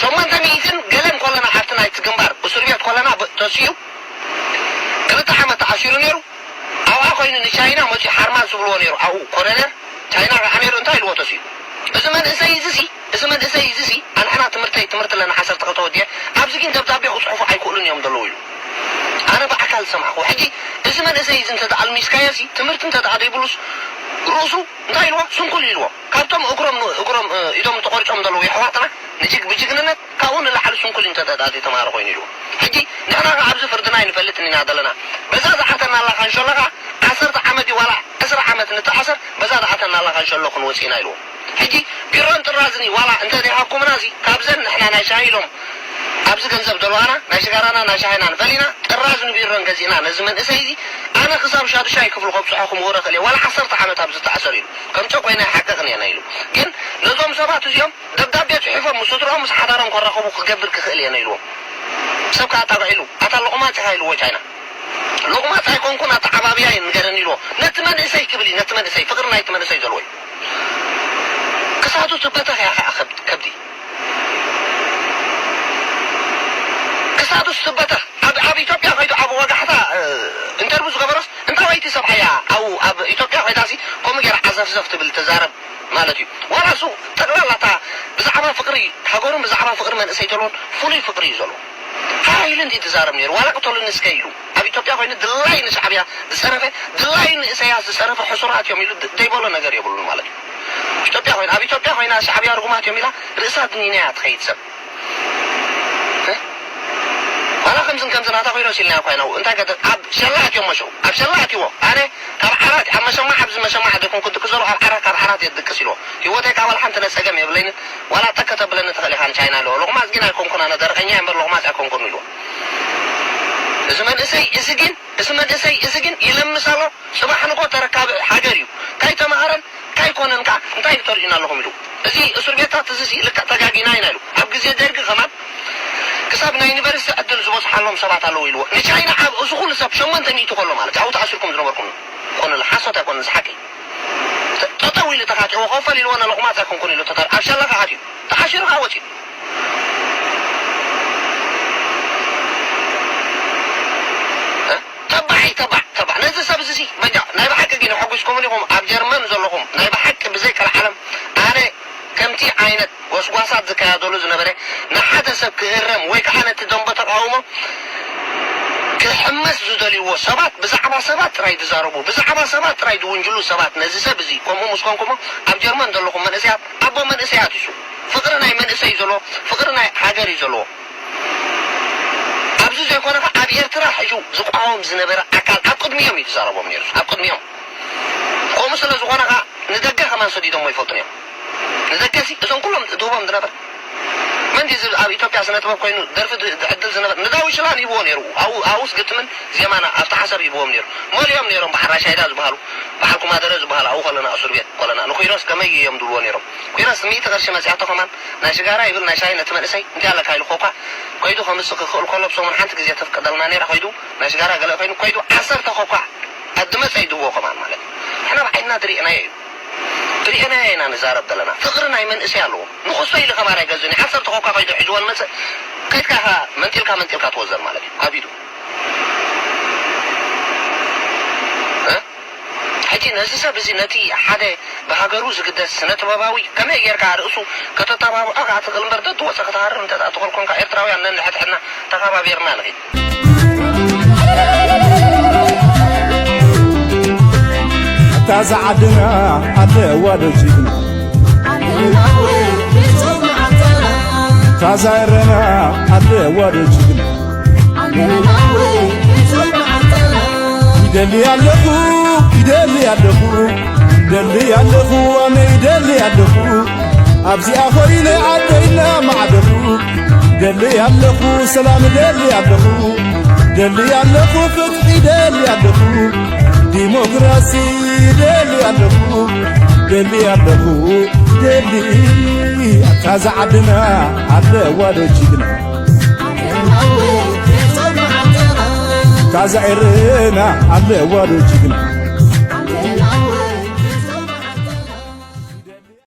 ሸሞንተ ሚእትን ገለን ከለና ኣብቲ ናይቲ ግንባር እስር ቤት ከለና ብ- ተሲኡ ክልተ ዓመት ተኣሲሩ ነይሩ። ኣብኣ ኮይኑ ንቻይና መፂኡ ሓርማዝ ዝብልዎ ነይሩ ኣብኡ ኮረነር ቻይና ከዓ ነይሩ እንታይ ኢልዎ ተሲኡ። እዚ መንእሰይ እዚ ሲ እዚ መንእሰይ እዚ ሲ ኣንሕና ትምህርተይ ትምህርቲ ኣለና ዓሰርተ ክልተ ወዲአ ኣብዚ ግን ደብዳቤ ክፅሕፉ ኣይክእሉን እዮም ዘለዉ ኢሉ። ኣነ ብኣካል ዝሰማዕኩ ሕጂ እዚ መንእሰይ እዚ እንተ ኣልሚስካዮ ሲ ትምህርቲ እንተ ደኣ ዘይብሉስ ርእሱ እንታይ ኢልዎ ስንኩል ኢልዎ። ካብቶም እግሮም እግሮም ኢዶም ተቆሪጾም ዘለዉ የሕዋትና ንጅግ ብጅግንነት ካብኡ ንላዕሊ ስንኩል እንተ ተዳዲ ተማሃሮ ኮይኑ ኢልዎ። ሕጂ ንሕና ከ ኣብዚ ፍርድና ኣይንፈልጥን ኢና ዘለና። በዛ ዝኣተና ኣላ ካንሸሎ ከ ዓሰርተ ዓመት እዩ ዋላ ዕስራ ዓመት ንተኣሰር በዛ ዝኣተና ኣላ ካንሸሎ ክንወጽእ ኢና ኢልዎ። ሕጂ ቢሮን ጥራዝን እዩ ዋላ እንተ ዘይሃብኩምና እዚ ካብዘን ንሕና ናይ ሻሂ ኢሎም ኣብዚ ገንዘብ ደልዋና ናይ ሽጋራና ናይ ሻሂናን ፈሊና ጥራዝን ቢሮን ገዚእና ነዚ መንእሰይ እዚ ኣነ ክሳብ ሻዱሻይ ክፍሊ ከብፅሖ ክምህሮ ክእል እየ ዋላ ዓሰርተ ዓመት ኣብ ዝተኣሰር ኢሉ ከም ጨቆይና ይሓቀቕን እየና ኢሉ። ግን ነዞም ሰባት እዚኦም ደብዳቤ ፅሒፎም ምስ ስድርኦም ምስ ሓዳሮም ከራኸቡ ክገብር ክኽእል እየና ኢልዎም። ሰብ ከዓ ኣጣቕዒሉ ኣታ ሎቕማፅ ኢኻ ኢልዎ ቻይና። ሎቕማፅ ኣይኮንኩን ኣተዓባብያ እየ ንገረኒ ኢልዎ። ነቲ መንእሰይ ክብል እዩ ነቲ መንእሰይ ፍቕሪ ናይቲ መንእሰይ ዘለዎ እዩ። ክሳቱ ትበተኽ እያ ከዓ ከብዲ ክሳቱ ትበተኽ ኣብ ኣብ ኢትዮጵያ ከይዱ ኣብ ወጋሕታ ኢንተርቪው ዝገበረስ እንታወይቲ ሰብኣያ ኣብኡ ኣብ ኢትዮጵያ ኮይዳሲ ከምኡ ገይራ ዓዘፍዘፍ ትብል ትዛረብ ማለት እዩ። ዋላ እሱ ጠቕላላ እታ ብዛዕባ ፍቕሪ ሃገሩን ብዛዕባ ፍቕሪ መንእሰይ ዘለዎን ፍሉይ ፍቕሪ እዩ ዘለዎ። ሓይሉ እንዲ ትዛረብ ነይሩ ዋላ ቅተሉኒ እስከ ኢሉ ኣብ ኢትዮጵያ ኮይኑ ድላይ ንሻዕብያ ዝፀረፈ ድላይ ንእሰያስ ዝፀረፈ ሕሱራት እዮም ኢሉ ዘይበሎ ነገር የብሉን ማለት እዩ። ኢትዮጵያ ኮይና ኣብ ኢትዮጵያ ኮይና ሻዕብያ ርጉማት እዮም ኢላ ርእሳ ድኒና እያ ትኸይድ ሰብ። ዋላ ከምዝን ከምዝን ኣታ ኮይኖ ሲልና ኮይና እንታይ ገደ ኣብ ሸላ ኣትዮም መሸው ኣብ ሸላ ኣትይዎ ኣነ ካብ ዓራት ኣብ መሸማዕ ኣብዚ መሸማዕ ደኩም ክድቅስ ዘሎ ኣብ ዓራት ካብ ዓራት የድቅስ ኢልዎ። ህይወተይ ካብ ዋላ ሓንቲ ነፀገም የብለይን። ዋላ ጠከ ተብለኒ ትኽእል ኢኻ ንቻይና ኣለዎ ሎቕማፅ ግን ኣይኮንኩን ኣነ ደረቐኛ እምበር ሎቕማፅ ኣይኮንኩን ኢልዎ። እዚ መንእሰይ እዚ ግን እዚ መንእሰይ እዚ ግን ይለምስ ኣሎ። ፅባሕ ንጎ ተረካቢ ሃገር እዩ። እንታይ ተማሃረን እንታይ ኮነን ከዓ እንታይ ተሪእና ኣለኹም ኢሉ። እዚ እስር ቤታት እዚ ሲ ልክዕ ተጋጊና ኢና ኢሉ። ኣብ ግዜ ደርጊ ከማን ክሳብ ናይ ዩኒቨርሲቲ ዕድል ዝበፅሓሎም ሰባት ኣለዉ ኢልዎ። ንቻይና ኣብ እዚ ኩሉ ሰብ ሸሞንተ ሚእቲ ከሎ ማለት ኣብኡ ተኣሲርኩም ዝነበርኩም ኮነ ሓሶት ኣይኮነን እዚ ሓቂ። ጠጠው ኢሉ ተኻቲዕዎ ኮፈል ኢልዎ ነለቑማፅ ኣይኮንኩን ኢሉ ተታ ኣብ ሸላ ከዓ ኣትዩ ተኣሲሩ ከዓ ወፂኡ። ተባዕ ተባዕ ተባዕ ነዚ ሰብ እዚ በጃ ናይ ብሓቂ ግን ሓጒስኩምን ኢኹም ኣብ ጀርመን ዘለኹም ናይ ብሓቂ ብዘይ ቀልዓለም ኣነ ከምቲ ዓይነት ጎስጓሳት ዝካየደሉ ዝነበረ ንሓደ ሰብ ክእረም ወይ ከዓ ነቲ ደንበ ተቃውሞ ክሕመስ ዝደልይዎ ሰባት ብዛዕባ ሰባት ጥራይ ዝዛረቡ ብዛዕባ ሰባት ጥራይ ዝውንጅሉ ሰባት ነዚ ሰብ እዚ ከምኡ ምስ ኮንኩሞ ኣብ ጀርመን ዘለኹም መንእሰያት ኣቦ መንእሰያት እዩ። ፍቕሪ ናይ መንእሰይ ዘሎ ፍቕሪ ናይ ሃገር እዩ ዘለዎ። ኣብዚ ዘይኮነ ከ ኣብ ኤርትራ ሕጂ ዝቋወም ዝነበረ ኣካል ኣብ ቅድሚኦም እዩ ዝዛረቦም ነይሩ ኣብ ቅድሚኦም። ከምኡ ስለ ዝኾነ ከ ንደገ ከማን ሰዲዶሞ ይፈልጡን እዮም። ንደገ ሲ እዞም ኩሎም ዝህቦም ዝነበር መን ድዩ ዝብል ኣብ ኢትዮጵያ ስነ ጥበብ ኮይኑ ደርፊ ዝዕድል ዝነበር ንዳዊት ሽላን ሂብዎ ነይሩ። ኣብኡስ ግጥምን ዜማና ኣብቲ ሓሰብ ሂብዎም ነይሩ። መሊኦም ነይሮም በዓል ራሻይዳ ዝበሃሉ በዓል ኩማደረ ዝበሃሉ ኣብኡ ከለና እስር ቤት ከለና ንኩይሮስ ከመይ እዮም ዝብልዎ ነይሮም። ኩይሮስ ሚእቲ ቅርሺ መፅያቶ ከማን ናይ ሽጋራ ይብል ናይ ሻሂ ነቲ መንእሰይ እንታይ ኣለካ ኢሉ ኮኳ ከይዱ ከምፅእ ክኽእል ከሎ ብሰሙን ሓንቲ ግዜ ተፍቅደልና ነይራ ከይዱ ናይ ሽጋራ ገለ ኮይኑ ከይዱ ዓሰርተ ኮኳ ኣድመፀ ይድዎ ከማን ማለት እዩ። ንሕና ብዓይንና ዝርኤናዮ እዩ። ዝርኤናዮ ኢና ንዛረብ ዘለና። ፍቕሪ ናይ መንእሰይ ኣለዎ። ንኹሶ ኢሉ ከማን ኣይገዝእን እዩ። ዓሰርተ ኮኳ ከይዱ ሕጅወን መፅእ ከይድካ ኢኻ መንጢልካ መንጢልካ ትወዘን ማለት እዩ። ካብ ኢዱ ሕጂ ነዚ ሰብ እዚ ነቲ ሓደ ብሃገሩ ዝግደስ ስነ ጥበባዊ ከመይ ጌርካ ርእሱ ከተተባብዖ ከኣ ትኽእል እምበር ደድወጸ ክትሃርር እንተ ትኽእል ኮንካ ኤርትራውያን ነንሕድሕድና ተኸባቢርና ንኺድ። እታ ዝዓድና ኣለዋ ዶ ጅግና እታ ዛይረና ኣለዋ ዶ ጅግና ይደሊ ኣለኹ ይደሊ ኣለኹ ይደሊ ኣለኹ ኣነ ይደሊ ኣለኹ ኣብዚኣ ኮይነ ዓደይና ማዕደኹ ይደሊ ኣለኹ ሰላም ይደሊ ኣለኹ ይደሊ ኣለኹ ፍትሒ ይደሊ ኣለኹ ዲሞክራሲ ይደሊ ኣለኹ ይደሊ ኣለኹ ይደሊ ኣታ ዝዓድና ኣለዋ ዶ ጅግና ታዛ ኤረና ኣለዋ ዶ ጅግና